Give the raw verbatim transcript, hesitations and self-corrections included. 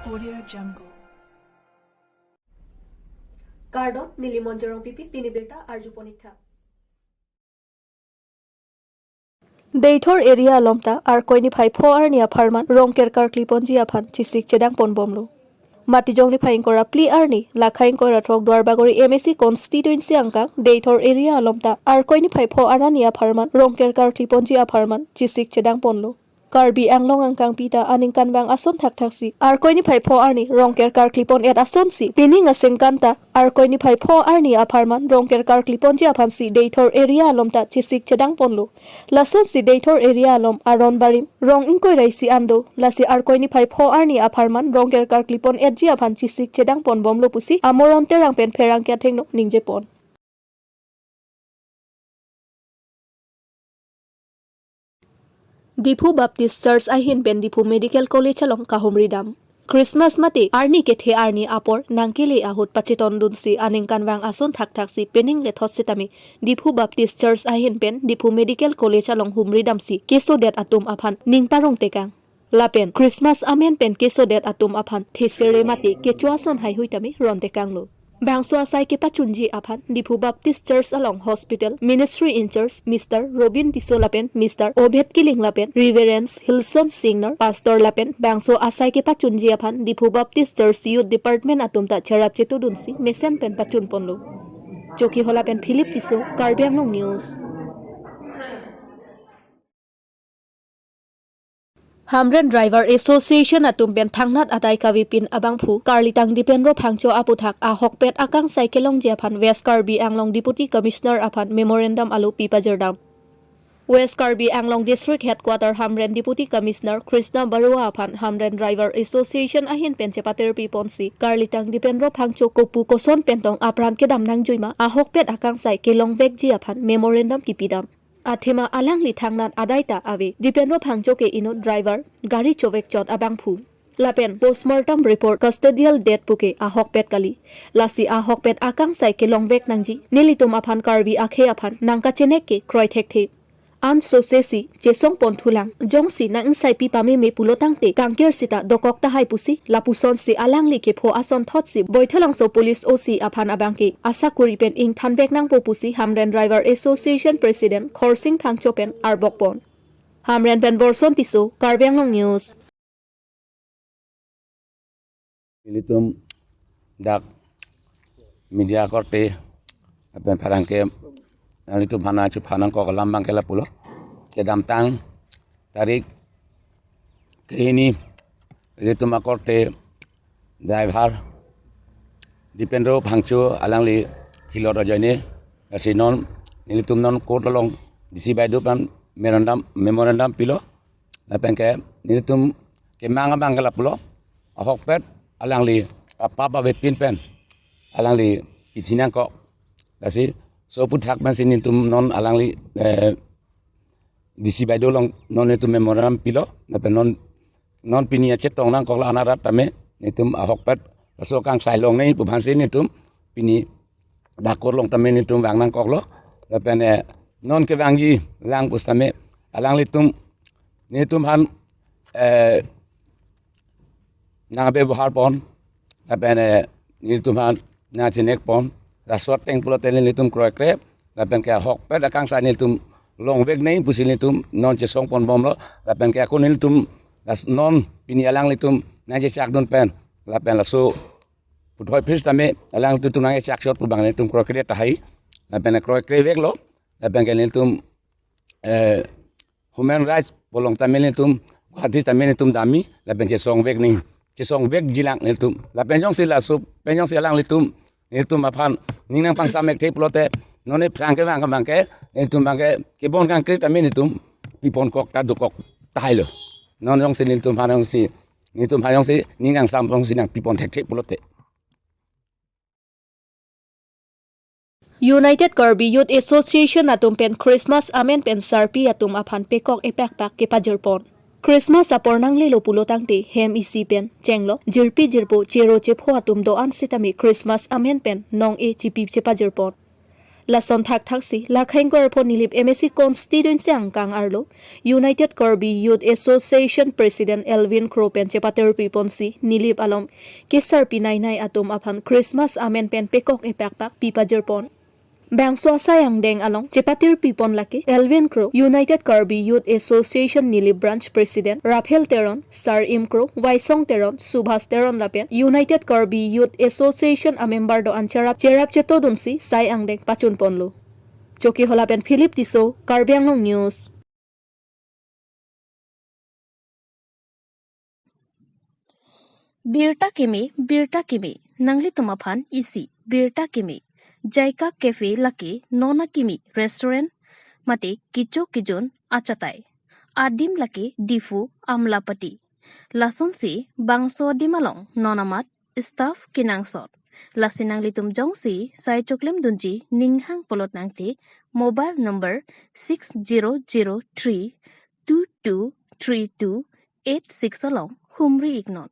Audio Jungle. Kardom, neli Monjorong Pipi, pini birta arju ponik tha. Deithor area along ta Arkoi niphai pho arni apharman rong kerkar kliponji aphan chesik chedang ponbomlo. Matijong niphai ingkoi ra phli arni, lakha ingkoi ra throk Duarbagori M A C constituency angkang Deithor area along ta Arkoi niphai pho arni apharman rong kerkar kliponji apharman chesik chedang ponlo. Karbi Anglong angkangpi ta aningkanvang ason thakthaksi Arkoi niphai pho arni rong kerkar klipon et asonsi pining asengkan ta Arkoi niphai pho arni apharman rong kerkar kliponji aphansi Deithor area along ta chesik chedang ponlo. Lasonsi Deithor area along aron barim rong ingkoi ra isi an do. Lasi Arkoi niphai pho arni apharman rong kerkar klipon etji aphan chesik chedang ponbomlo pusi Amoron Terang pen pherangke athengno ningje pon. Diphu Baptist Church ahin pen Diphu Medical College along kahumri dam. Christmas mate arni kethe arni apor nangkele ahut pachetondunsi aningkanvang ason thakthaksi pining lethot sitame Diphu Baptist Church ahin pen Diphu Medical College along humri damsi kesodet atum aphan ning parong tekang. Lapen Christmas amen pen kesodet atum aphan thesere mate kecho ason haihui tame ron tekanglo. Bangso asai kepachunji aphan Diphu Baptist Church along Hospital Ministry in-charge Mister Robin Tisso lapen Mister Obed Killing lapen Reverend Hilson Singnar, Pastor lapen bangso asai kepachunji aphan Diphu Baptist Church Youth Department atum ta cherap chetudunsi mesen pen pachun ponlo. Chokihola pen Philip Tisso, Karbi Anglong News. Hamren Driver Association atum pen thangnat adai kavepin abangphu Karlitang Dipendro Phangcho aputhak ahokpet akangsai kelongji aphan West Karbi Anglong Deputy Commissioner aphan memorandum alo pi pajirdam. West Karbi Anglong District Headquarter Hamren Deputy Commissioner Krishna Barua aphan Hamren Driver Association ahin pen chepatir piponsi Karlitang Dipendro Phangcho kopu koson pentong apran kedam nangjuima ahokpet akangsai kelongvekji aphan memorandum kipidam. Athema alangli thangnat adai ta ave. Dipendro Phangcho ke inut driver, gari chovekchot abangphu. Lapen postmortem report custodial death puke ahokpet kali. Lasi ahokpet akangsai kelongvek nangji. Nelitum aphan Karbi akhei aphan nangkachenek ke kroi thekthe. An sosesi chesong ponthulang. Jongsi nang-ingsaipi pameme pulotangte kangkir sita dokok tahai pusi, lapusonsi alangli kepho ason thotsi Boithalangso Police O C aphan abangke asakuri pen ingthanvek nangpo pusi Hamren Driver Association President Khorsing Phangcho pen arbok pon. Hamren pen Borson Tisso, Karbi Anglong News. Nelitum dak media korte lapen pherangke nanglitum aphan chepha nangkok alam abangke lapulo. Kedamtang tarik krehini nelitum akorte driver Dipendro Phangcho alangli thilot ajoine, lasi non nelitum non court along D C Baideo aphan memorandum, memorandum pilo. Lapen ke nelitum kemang abangke lapulo, ahokpet alangli apap avepin pen alangli kithi nangkok. Lasi so aputhak pensi nelitum non alangli, eh, D C Baideo along non nelitum memorandum pilo. Lapen non, non pini achetong nangkok la anarat tame nelitum ahokpet laso akangsai longnei pu aphansi nelitum pini dak court along tame nelitum vang nangkoklo. Lapen, eh, non kevangji lang pusitame alanglitum nelitum aphan, eh, nangbe bohar pon. Lapen, eh, nelitum aphan nangchenek pon. Laso ateng pulote nelitum kroikre. Lapen ke ahokpet akangsai nelitum longveknei pusi nelitum non chesong ponbomlo. Lapen ke ako nelitum las non pini alanglitum nangchechakdun pen. Lapen laso puthot phis tame alanglitum nangchechak chot pu abang nelitum kroikre tahai. Lapen kroikreveklo. Lapen ke nelitum, eh, Human Rights pu along tame nelitum, Guwahati tame nelitum damji, lapen chesongveknei, chesongvekjilang nelitum. Lapen jongsi laso, pen jongsi alanglitum, nelitum aphan ning nangpangsam-ek the pulote, non aphrang kevang abangke, nelitum abangke, kebon kangkri tame nelitum piponkok ta dokok tahailo. Non jongsi nelitum aphan jongsi, nelitum aphan jongsi ning nangsam jongsi nangpipon thekthe pulote. United Karbi Youth Association atum pen Christmas amen pen sarpi atum aphan pekok epakpak kepajirpon. Christmas apor nanglelo pulotangte hem isi pen chenglok, jirpi jirpo, chero chepho atum do-an sitame Christmas amen pen nong-e chipi chepajirpon. Lason thakthaksi Lakhaingkor Pho Nilip M A C constituency angkang arlo United Karbi Youth Association President Elvin Kro pen chepatirpi ponsi Nilip along kesarpi nainai atum aphan Christmas amen pen pekok epakpak pipajirpon. Bangso asai angdeng along chepatirpi pon lake Elvin Kro, United Karbi Youth Association Nilip Branch President Raphael Teron, Sar Im Kro, Waisong Teron, Subhas Teron lapen United Karbi Youth Association amember do-an cherap cherap chetodunsi sai angdeng pachunponlo. Chokihola pen Philip Tisso, Karbi Anglong News. Birta keme, birta keme, nanglitum aphan isi birta keme. Jaika Cafe lake non akeme restaurant mate kecho kejun achatai. Adim lake Diphu Amlapati. Lasonsi bangso adim along non amat staff kenangsot. Lasi nanglitum jongsi sai choklemdunji ning hang pulote nangte mobile number six zero zero three two two three two eight six along humri iknon.